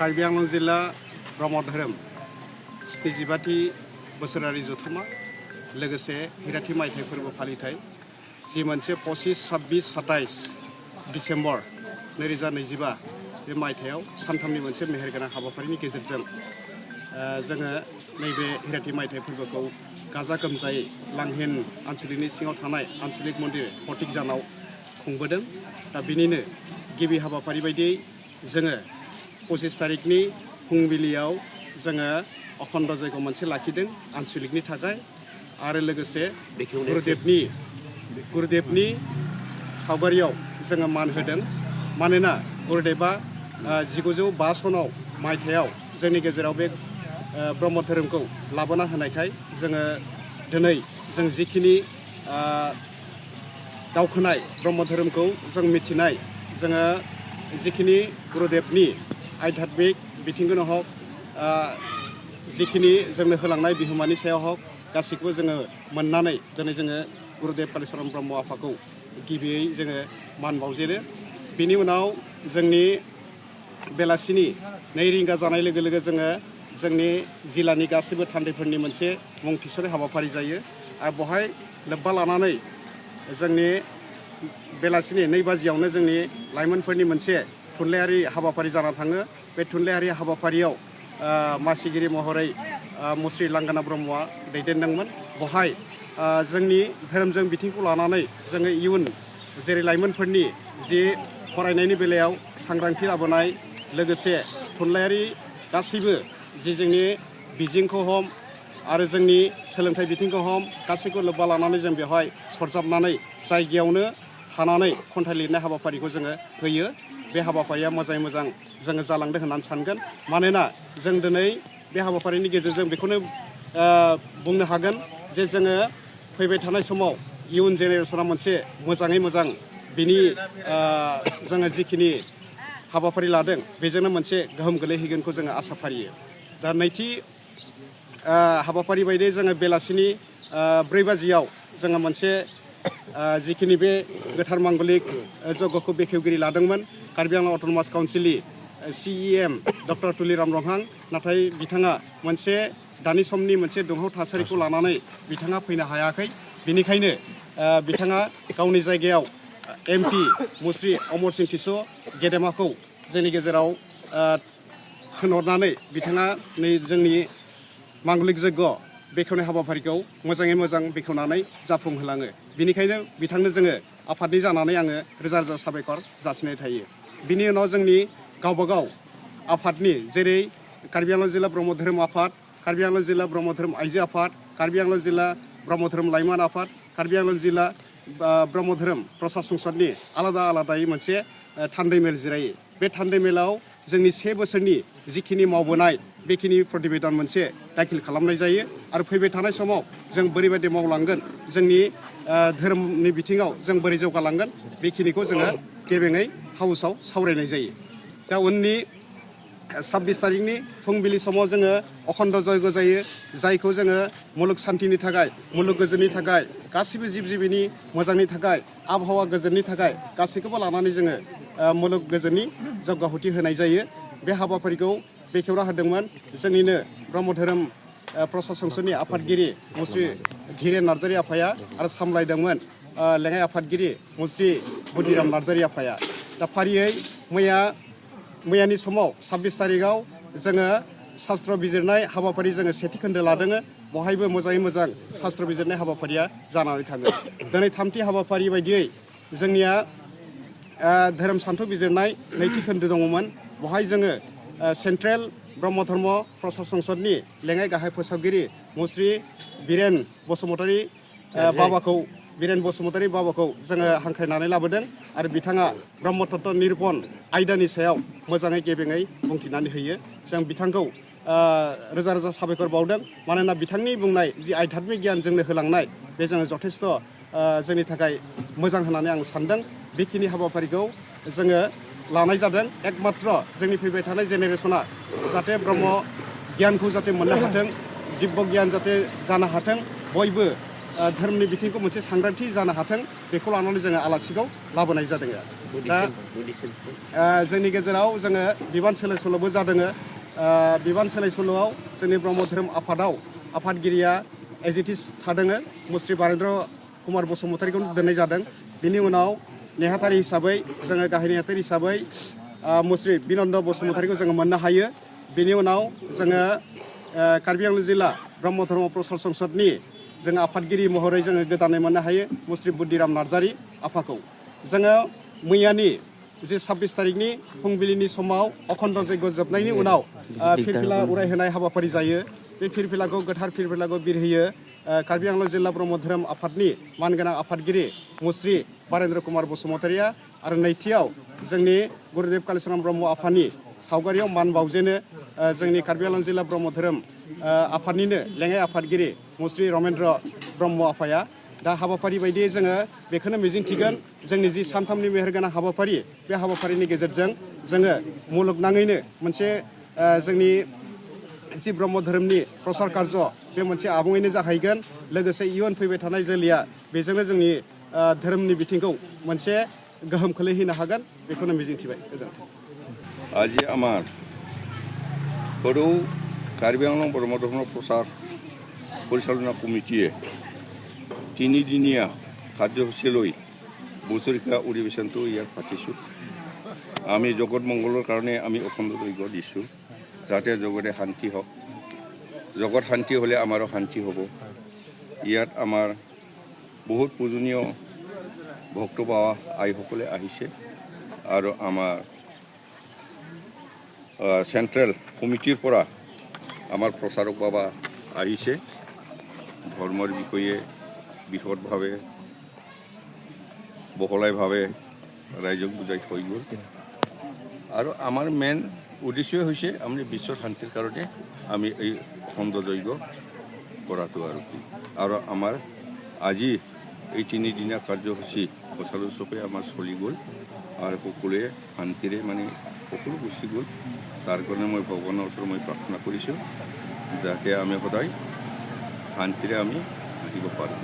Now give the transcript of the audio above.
कार्बि आंलं जिल्ला ब्रह्म धोरोम 75थि बोसोरारि जथुमा लोगोसे हिराथि मायथाइ फोरबो फालिथाय जि मोनसे 25, 26, 27 डिसेम्बर 2025 बे मायथाइयाव सानथामनि मोनसे मेहेरगोनां हाबाफारिनि गेजेरजों जोङो नैबे हिराथि मायथाइ फोरबोखौ गाजा गोमजायै लांहिन आनसलिकनि सिङाव थानाय आनसलिक मन्दिर फटिकजानाव खुंबोदों। दा बिनिनो गिबि हाबाफारि बायदियै जोङो 25 तारिखनि फुंबिलियाव जोङो अखण्ड जयग मोनसे लाखिदों आनसलिकनि थाखाय आरो लोगोसे गुरुदेबनि सावगारियाव जोङो मान होदों। मानोना गुरुदेबा 1905 मायथाइयाव जोंनि गेजेराव बे ब्रह्म धोरोमखौ लाबोना होनायखाय जोङो दिनै जों जिखिनि दावखोनाय ब्रह्म धोरोमखौ जों मिथिनाय जोङो जिखिनि गुरुदेबनि आध्यात्मिक बिथिंखौनो हक जिखिनि जोंनो होलांनाय बिहोमानि सायाव हक गासैखौबो जोङो मोननानै दिनै जोङो गुरुदेब कालिचरन ब्रह्म आफाखौ गिबियै जोङो मान बावजेनो। बिनि उनाव जोंनि बेलासिनि 2 रिंगा जानाय लोगो लोगो जोङो जोंनि जिल्लानि गासैबो थान्दैफोरनि मोनसे मुं थिसननाय हाबाफारि जायो आरो बेवहाय लोब्बा लानानै जोंनि बेलासिनि 2 बाजियावनो जोंनि लाइमोनफोरनि मोनसे थुनलाइयारि हाबाफारि जाना थाङो। बे थुनलाइयारि हाबाफारियाव मासिगिरि महरै मुस्रि लांगोना ब्रह्मआ दैदेनदोंमोन। बेवहाय जोंनि धोरोमजों बिथिंखौ लानानै जोङो इयुन जेरै लाइमोनफोरनि जि फरायनायनि बेलायाव सांग्रांथि लाबोनाय लोगोसे थुनलाइयारि गासैबो जि जोंनि बिजोंखौ हम आरो जोंनि सोलोंथाइ बिथिंखौ हम गासैखौ लोब्बा लानानै जों बेवहाय सरजाबनानै जायगायावनो थानानै खन्थाइ लिरनाय हाबाफारिखौ जोङो होयो। बे हाबाफारिया मोजाङै मोजां जोङो जालांदों होननानै सानगोन। मानोना जों दिनै बे हाबाफारिनि गेजेरजों बेखौनो बुंनो हागोन जे जोङो फैबाय थानाय समाव इयुन जेनेरेसना मोनसे मोजाङै मोजां बिनि जोङो जिखिनि हाबाफारि लादों बेजोंनो मोनसे गोहोम गोलैहैगोनखौ जोङो आसा फारियो। दा नैथि हाबाफारि बायदियै जोङो बेलासिनि 4 बाजियाव जोङो मोनसे जिखिनि बे गोथार मांगलिक जग्यखौ बेखेवगिरि लादोंमोन कार्बि आंलं अट'नमास काउन्सिलनि CEM डक्टर तुलिराम रंहां। नाथाय बिथाङा मोनसे दानि समनि मोनसे दुंहाव थासारिखौ लानानै बिथाङा फैनो हायाखै। बिनिखायनो बिथाङा गावनि जायगायाव MP मुस्रि अमर सिं टिस' गेदेमाखौ जोंनि गेजेराव थिनहरनानै बिथाङा नै जोंनि मांगलिक जग्य बेखेवनाय हाबाफारिखौ मोजाङै मोजां बेखेवनानै जाफुंहोलाङो। बिनिखायनो बिथांनो जोङो आफादनि जानानै आङो रोजा रोजा साबायखर जासिनाय थायो। बिनि उनाव जोंनि गावबागाव आफादनि जेरै कार्बि आंलं जिल्ला ब्रह्म धोरोम आफाद, कार्बि आंलं जिल्ला ब्रह्म धोरोम आइजो आफाद, कार्बि आंलं जिल्ला ब्रह्म धोरोम लाइमोन आफाद, कार्बि आंलं जिल्ला ब्रह्म धोरोम प्रसाद संसदनि आलादा आलादायै मोनसे थान्दै मेल जिरायो। बे थान्दै मेलाव जोंनि 1 बोसोरनि जिखिनि मावबोनाय बेखिनि प्रतिवेदन मोनसे दाखिल खालामनाय जायो आरो फैबाय थानाय समाव जों बोरैबायदि मावलांगोन जोंनि धोरोमनि बिथिङाव जों बोरै जौगालांगोन बेखिनिखौ जोङो गेबेङै हाउसआव सावरायनाय जायो। दा उननि 26 तारिखनि फुंबिलि समाव जोङो अखण्ड जयग जायो जायखौ जोङो मुलुग सान्थिनि थाखाय मुलुग गोजोननि थाखाय गासिबो जिब जिबिनि मोजांनि थाखाय आबहावा गोजोननि थाखाय गासैखौबो लानानै जोङो मुलुग गोजोननि जग्यहुति होनाय जायो। बे हाबाफारिखौ बेखेवना होदोंमोन जोंनिनो ब्रह्म धोरोम प्रसाद संसदनि आफादगिरि मुस्रि धीरेन नार्जारि आफाया आरो सामलायदोंमोन लेङाइ आफादगिरि मुस्रि बुदिराम नार्जारि आफाया। दा फारियै मैयानि समाव 26 तारिखआव जोङो शास्त्र बिजिरनाय हाबाफारि जोङो सेथि खोन्दो लादों। बहायबो मोजाङै मोजां शास्त्र बिजिरनाय हाबाफारिया जानानै थाङो। दिनै 3थि हाबाफारि बायदियै जोंनिया धोरोम सान्थौ बिजिरनाय 2थि खोन्दो दङमोन। बहाय जोङो सेन्ट्रेल ब्रह्म धर्म प्रसाद संसदनि लेङाइ गाहाय फोसावगिरि मुस्रि बिरेन बसुमतारी बाबाखौ जोङो हांख्रायनानै लाबोदों आरो बिथाङा ब्रह्म तत्व निरुपन आयदानि सायाव मोजाङै गेबेङै बुंथिनानै होयो। जों बिथांखौ रोजा रोजा साबायखर बावदों। मानोना बिथांनि बुंनाय जि आध्यात्मिक गियान जोंनो होलांनाय बे जोङो जथेस्थ' जोंनि थाखाय मोजां होननानै आं सानदों। बेखिनि हाबाफारिखौ जोङो लानाय जादों एकमात्र जोंनि फैबाय थानाय जेनेरेसना जाहाथे ब्रह्म गियानखौ जाहाथे मोननो हाथों, दिब्य गियान जाहाथे जानो हाथों, बयबो धोरोमनि बिथिंखौ मोनसे सांग्रांथि जानो हाथों बेखौ लानानै जोङो आलासिखौ लाबोनाय जादों। दा जोंनि गेजेराव जोङो बिबान सोलाय सोल'बो जादों। बिबान सोलाय सोल'आव जोंनि ब्रह्म धोरोम आफादाव आफादगिरिया एजिटिस थादों मुस्रि बारेन्द्र कुमार बसुमतारीखौ दोननाय जादों। बिनि उनाव नेहाथारि हिसाबै जोङो गाहाय नेहाथारि हिसाबै मुस्रि बिनन्द बसुमतारीखौ जोङो मोननो हायो। बिनि उनाव जोङो कार्बि आंलं जिल्ला ब्रह्म धर्म प्रसार संसदनि जोङो आफादगिरि महरै जोङो गोदानै मोननो हायो मुस्रि बुद्धिराम नार्जारी आफाखौ। जोङो मैयानि जे 26 तारिखनि फुंबिलिनि समाव अखण्ड जयग जोबनायनि उनाव फिरफिला उरायहोनाय हाबाफारि जायो। बे फिरफिलाखौ गोथार फिरफिलाखौ बिरहोयो कार्बि आंलं जिल्ला ब्रह्म धोरोम आफादनि मानगोनां आफादगिरि मुस्रि बारेन्द्र कुमार बसुमतारीया आरो नैथियाव जोंनि गुरुदेब कालिचरन ब्रह्म आफानि सावगारियाव मान बावजेनो जोंनि कार्बि आंलं जिल्ला ब्रह्म धोरोम आफादनिनो लेङाइ आफादगिरि मुस्रि रमेन्द्र ब्रह्म आफाया। दा हाबाफारि बायदियै जोङो बेखौनो मिजिंथिगोन जोंनि जि सानथामनि मेहेरगोनां हाबाफारि बे हाबाफारिनि गेजेरजों जोङो मुलुगनाङैनो मोनसे जोंनि जि ब्रह्म धोरोमनि प्रसार कार्य बे मोनसे आबुङैनो जाहैगोन। लोगोसे इयुन फैबाय थानाय जोलैया बेजोंनो जोंनि धोरोमनि बिथिंखौ मोनसे गोहोम खोलैहोनो हागोन बेखौनो मिजिंथिबाय। गोजोन्थों। আজি আমার সরু কার্বি আংলং ব্রহ্ম ধর্ম প্রসার পরিচালনা কমিটিয়ে 3 দিনীয়া কার্যসূচী লৈ বছৰিকা অধিৱেশনটো ইয়াত পাতিছোঁ। আমি জগত মংগলৰ কাৰণে আমি অখণ্ড যজ্ঞ দিছোঁ যাতে জগতে শান্তি হওক। জগত শান্তি হ'লে আমাৰো শান্তি হ'ব। ইয়াত আমাৰ বহুত পূজনীয় ভক্ত বা আইসকলে আহিছে আৰু আমাৰ চেণ্ট্ৰেল কমিটিৰ পৰা আমাৰ প্ৰচাৰক বাবা আহিছে। ধৰ্মৰ বিষয়ে বিশদভাৱে বহলাইভাৱে ৰাইজক বুজাই থৈ গ'ল। আৰু আমাৰ মেইন উদ্দেশ্যই হৈছে আমি বিশ্বৰ শান্তিৰ কাৰণে আমি এই অখণ্ড যজ্ঞ কৰাটো আৰু আমাৰ আজি এই 3 দিনীয়া কাৰ্যসূচী সুচাৰুৰূপে আমাৰ চলি গ'ল আৰু সকলোৱে শান্তিৰে মানে সকলো গুচি গ'ল। তাৰ কাৰণে মই ভগৱানৰ ওচৰত মই প্ৰাৰ্থনা কৰিছোঁ যাতে আমি সদায় শান্তিৰে আমি আহিব পাৰোঁ।